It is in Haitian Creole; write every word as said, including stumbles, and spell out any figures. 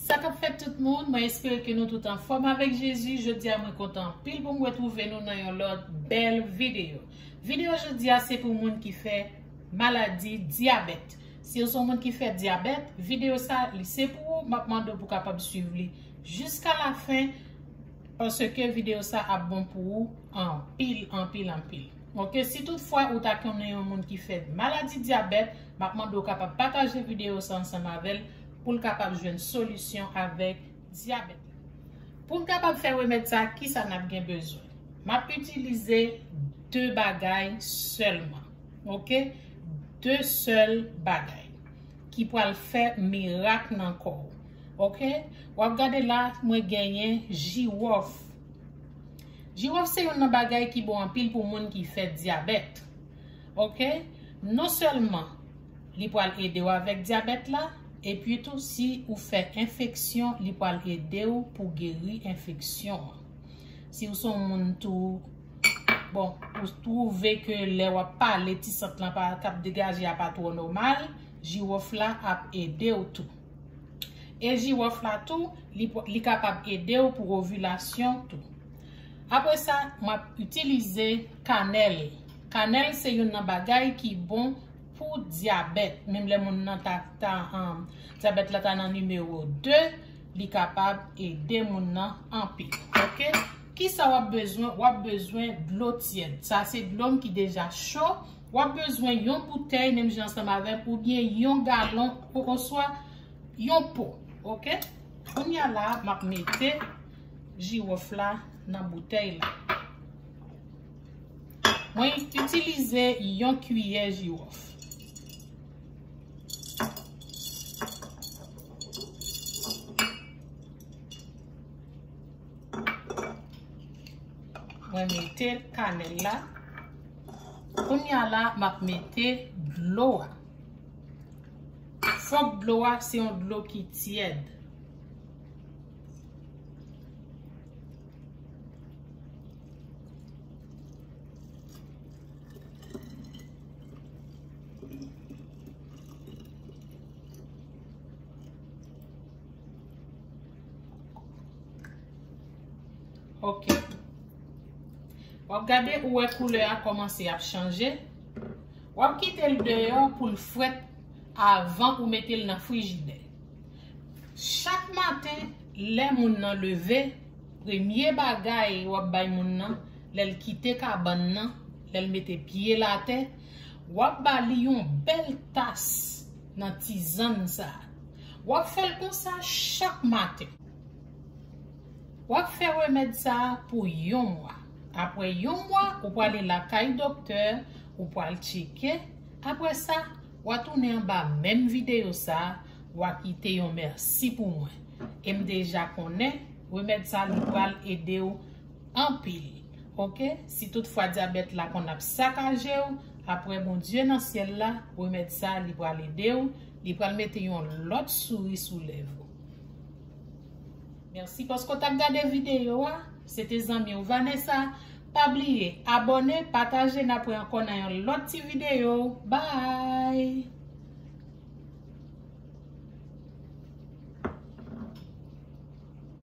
Sa k ap fèt tout moun, mwen espere ke nou tout anfòm avèk Jezi. Jodi a mwen kontan anpil pou m retwouve nou nan yon lòt bèl videyo. Videyo jodi a se pou moun ki fè maladi dyabèt. Si w se yon moun ki fè dyabèt, videyo sa li se pou ou, m ap mande w pou w kapab swiv li jiska lafen, paske videyo sa ap bon pou ou anpil, anpil, anpil. Oke, si toutfwa ou ta konnen yon moun ki fè maladi dyabèt, m ap mande w kapab pataje videyo sa ansanm avè l pou l kapab jwenn solisyon avèk dyabèt la. Pou n kapab fè remèd sa, kisa n ap gen bezwen? M ap itilize de bagay sèlman. Oke? De sèl bagay ki pral fè mirak nan kò w. Oke? W ap gade la, mwen genyen jiwòf. Jiwòf se youn nan bagay ki bon anpil pou moun ki fè dyabèt. Oke? Non sèlman li pral ede w avèk dyabèt la, epi tou si ou fè enfeksyon, li pral ede w pou geri enfeksyon an. Si w se yon moun tou, bon, ou twouve ke lè w ap pale, ti sant lan pa, k ap degaje a pa twò nòmal, jiwòf la ap ede w tou. E jiwòf la tou, li, li kapab ede w pou ovilasyon tou. Apre sa, m ap itilize kanèl. Kanèl se youn nan bagay ki bon pou dyabèt. Menm lè moun nan ta, ta, um, dyabèt la ta nan nimewo de, li kapab ede moun nan anpil. Oke? Kisa w ap bezwen? W ap bezwen dlo tyèd. Sa se dlo m ki deja cho. W ap bezwen yon boutèy, menm jan ansanm avè m, oubyen yon galon, o-, oswa yon po. Oke? Kounye a la, m ap mete jiwòf la nan boutèy la. Mwen itilize yon kiyè jiwòf. Mwen mete kanèl la. Kounye a la, m ap mete dlo a. Fòk dlo a se yon dlo ki tyèd. Ok. W ap gade, ou wè koulè a kòmanse ap chanje. W ap kite l deyò pou l frèt avan ou mete l nan frijidè. Chak maten, lè moun nan leve, premye bagay w ap bay moun nan, lè l kite kabann nan, lè l mete pye l atè, w ap ba li yon bèl tas nan tizann sa a. W ap fè l konsa chak maten. W ap fè remèd sa a pou yon mwa. Apre yon mwa, ou prale lakay doktè, ou pral tcheke. Apre sa, w a tounen anba menm videyo sa a, w a kite yon mèsi pou mwen. E m deja konnen, remèd sa a, li pral ede w anpil. Oke? Si toutfwa dyabèt la konn ap sakaje w, apre Bondye nan syèl la, remèd sa a, li pral ede w, li pral mete yon lòt souri sou lèv ou. Mèsi paske w t ap gade videyo a. Se te zanmi w Vanessa. Pa bliye abòne, pataje, n ap wè ankò nan yon lòt ti videyo. Bye!